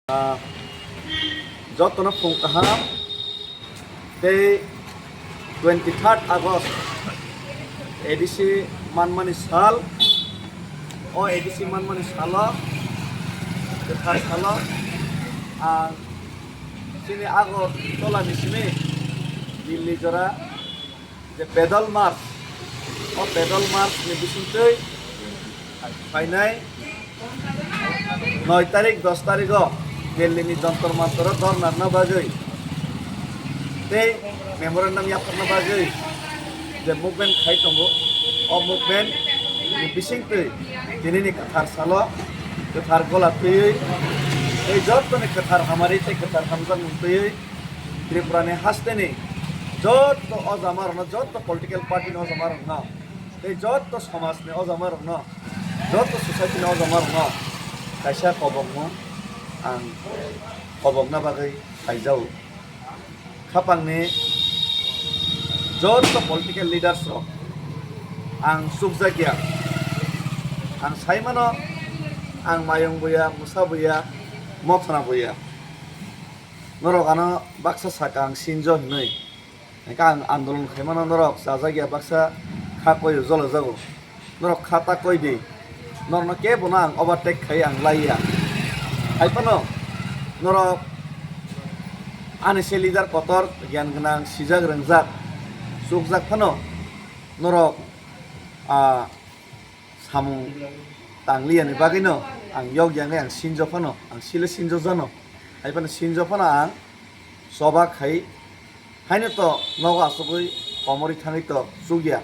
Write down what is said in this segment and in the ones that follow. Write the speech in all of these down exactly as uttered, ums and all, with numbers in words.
Ah, jotono phung kaham tei twenty third August A D C manmani sal. O A D C manmani salo, kwthar salo ang chini Agartala ni simi Delhi jora je pedal march, o pedal march ni bisingtwi phainai noi tarik, dos tarik o Delhi ni Jantar Mantar o dhorna rwna bagwi tei memorandum yaphakna bagwi je movement khai tongo, o movement ni bisingtwi tini ni kwthar salo kwthar gola twiwi tei jottoni kwthar hamari tei kwthar hamjakmung twiwi Tripura ni haste ni jotto o jama rokno, jotto political party ni o jama rokno tei jotto somaj ni o jama rokno, jotto society ni o jama rokno kaisa kobokmung ang kobokna bagwi phaijao. Khapangni jotto political leaders rok ang chukjakya. Ang saimano ang mayung buya, musa buya, mothana buya. Norok ano baksa saka ang sinjo hinwi. Hingke ang andolon khaimano norok chajakya baksa kha koiyo jolajago. Norok kha ta koi di. Norokno kebono ang overtake khai ang laiya. Hai phano norok ani se leader kotor, giyan gwnang, sijak rwngjak, chukjak phano norok, ah, samung tangliya ni bagwino ang yok yang ang sinjo phano, ang sile sinjo jano, hai phano sinjo phano ang choba khai, haino to nogo asugwi komorwi thangwi to chukya.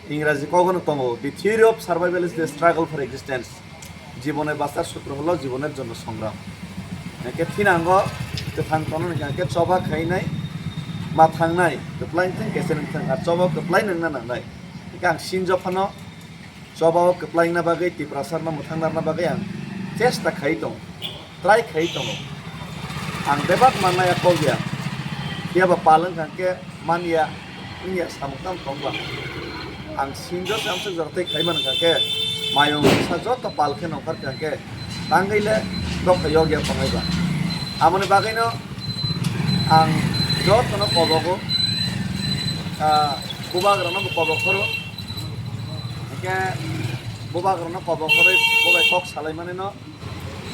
Ingraji kogono tongo, "The theory of survival is the struggle for existence." Jibone bachar sutro holo jiboner jonno songram. Hingke thinango kwthang tono hingke choba khainai, ma thangnai, kwplai thang, keseng thang, ar choba kwplai nangna nangnai. Hingke ang sinjo phano choba o kwplaina bagwi, Tiprasa no mwthang narna bagwi ang chesta khai tongo, try khai tongo. Ang bebak mannai ya kok ya, phiya ba pal wngkha khe man ya, wng ya samung tang tong ba. Ang sinjo se amsuk jora tei khai man wngkha khe, mayung sa joto pal khe nongkhor kha khe, tangwi le dok kha yok ya tongnai ba. Aboni bagwi no ang joto no kobogo, ah, bubagra no bo kobok phoro. Hingke bubagrano kobok horoi bo bai kok salaimani no,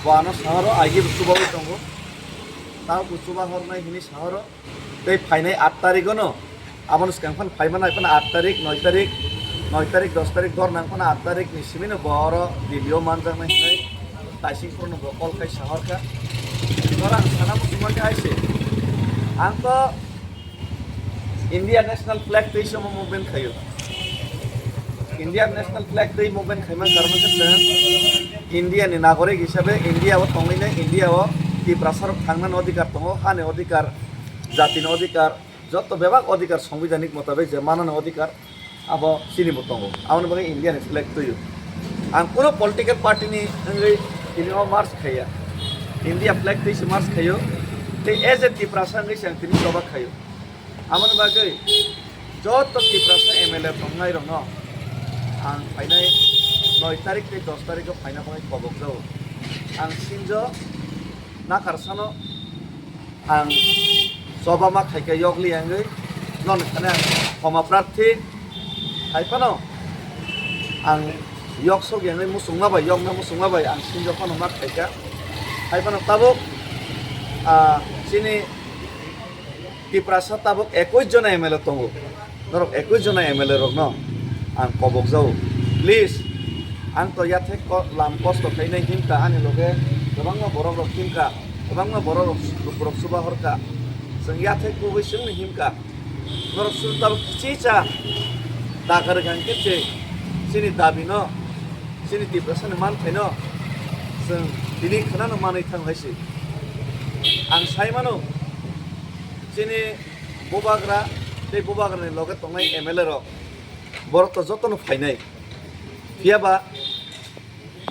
bo ano sahoro aigi bo chubaui tongo. Tao bo chuba hornai hini sahoro. Tei phainai aat tarikgo no, abono swkang phano phaimanai phano aat tarik, noi tarik, noi tarik, dos tarik dor nang phano aat tarik ni simi no bo oro Delhi o manjaknai hinwi taising phuru no bo call khai sahor kha. Oro ang sana muchungma khe hai se. Ang to India National Flag twi se omo movement khaio. India National Flag twi movement khaima karon khe chwng India ni nagorik hisabe India o tongwi nai, India o Tiprasa rok thangnani odhikar tongo, hani odhikar, jati ni odhikar, joto bebak odhikar, sangbidhanik motabik je manani odhikar, abo chini bo tongo. Aboni bagwi India ni flag twio. Ang kuno political party ni wngwi tini o march khaiya. India flag twi se march khaio. Tei as a Tiprasa wngwi se ang tini choba khaio. Aboni bagwi joto Tiprasa M L A tongnai rokno ang phainai noi tarik tei dos tarik o phaina bagwi kobok jago. Ang sinjo nakarsano ang choba ma khaikha yokli wngwi nono thani ang khoma prarthi hai phano ang yoksok wngwi muchungma bai, yokna muchungma bai ang sinjo phano ma khaikha. Hai phano tabuk, ah, chini Tiprasa tabuk ekwis jona M L A tongo. Norok ekwis jona M L A rokno ang kobok jago. Please, ang to yathek ko-, lam kosto khainai himkha, ani loge kwbangma borok rok himkha, kwbangma borok rok, rok, rok chuba horkha. Chwng yathek kubui chwngno himkha. Norok suru tabuk kichicha dagar gang khe chini dabi no, chini Tiprasa ni manthaino chwng tini khwnano manwi thang hai se. Ang sai mano, chini bubagra tei bubagrani loge tongnai M L A rok, borok to jotono phainai. Phiya ba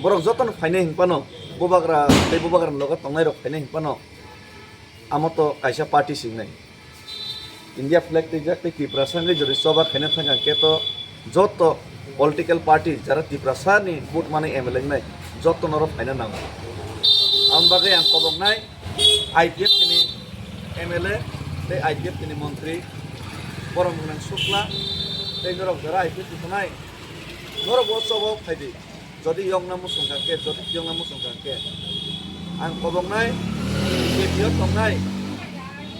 borok jotono phainai hwnphano, bubagra tei bubagrani loge tongnai rok phainai hwnphano, amo to kaisa party se wngnai. India flag twijak tei Tiprasa wngwi jodi choba khaina thang khe to joto political party jara Tiprasa ni vote manwi M L A wngnai, joto norok phaina nango. Ang bagwi ang koboknai I P F T ni M L A tei I P F T ni montri Boromgwnang Sukla tei norok jora I P F T tongnai, norok bo chobo phaidi. Jodi yokna muchung kha khe, jodi yokna muchung kha khe, ang koboknai, T P O tongnai,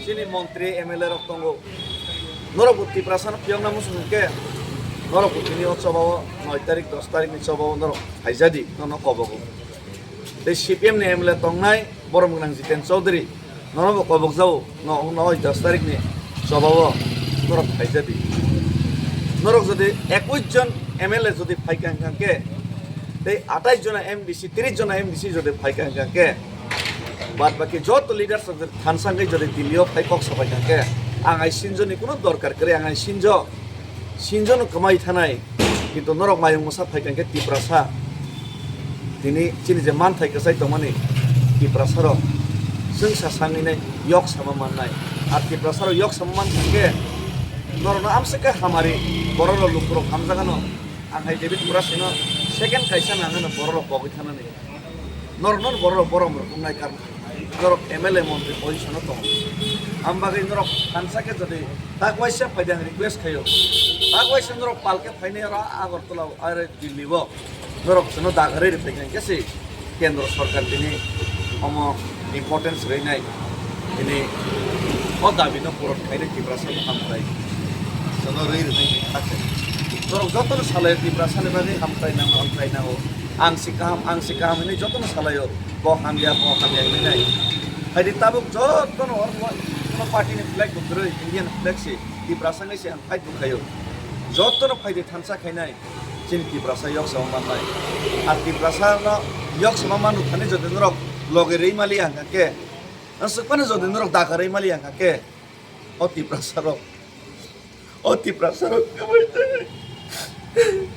chini montri M L A rok tongo. Norok bo Tiprasa no phiyokna muchung kha khe, norok bo tini o choba o noi tarik, dos tarik ni choba o norok phaijadi, nono kobogo. Tei C P M ni M L A tongnai, Boromgwnang Jiten Chaudhary, nono bo kobok jao, no, no, dos tarik ni choba o norok phaijadi. Norok jodi ekwis jon M L A jodi phaikha hwnkha khe, tei atais jona M D C, tris jona M D C jodi phaikha hwnkha khe, bad baki joto leaders rok jodi thansa wngwi jodi Delhi o phai kok sapai kha khe, ang ai sinjo ni kuno dorkar kwrwi, ang ai sinjo, sinjo no kwmai thanai, kintu norok mayung mwsa phaikha hwnkhe Tiprasa, tini chini je manthai kwchai tongmani Tiprasa rok chwngsa sangwi nai yok sama mannai, ar Tiprasa rok yok sama mankha khe norokno amswk khe hamari, borok rok lukurok hamjagano. Ang hai David Murasino second kaisa nangano borok rok pogwi thanani. Norok non borok rok borom rok wngnai karna. Norok M L A montri position o tongo. Ang bagwi norok thansa khe jodi tak waisa phaidi ang request khaio. Tak waisa norok palke phainai oro Agartala o, are Delhi o. Norok chwngno dagarwi rwphai khe se Kendro Sorkar tini omo importance rwnai, tini o dabi no puron khainai Tiprasa no hamkrai. Chwngno rwi rwnai ni kha se. Norok jotono salai Tiprasa ni bagwi hamkrai nango, hamkrai nango. Ang si kaham, ang si kaham hinwi jotono salaio. Bo hamya, bo hamya hinwi nai. Haidi tabuk jotono oro party ni flag bo kwrwi, Indian flag si Tiprasa ngai se ang fight bo khaio. Jotono phaidi thansa khainai. Chini Tiprasa yok sama mannai. Ar Tiprasa no yok sama manu thani jodi norok loge rwi mali ang khe, ang swk phano jodi norok daga rwi mali ang khe, o Tiprasa rok, o Tiprasa rok kwbai thanai.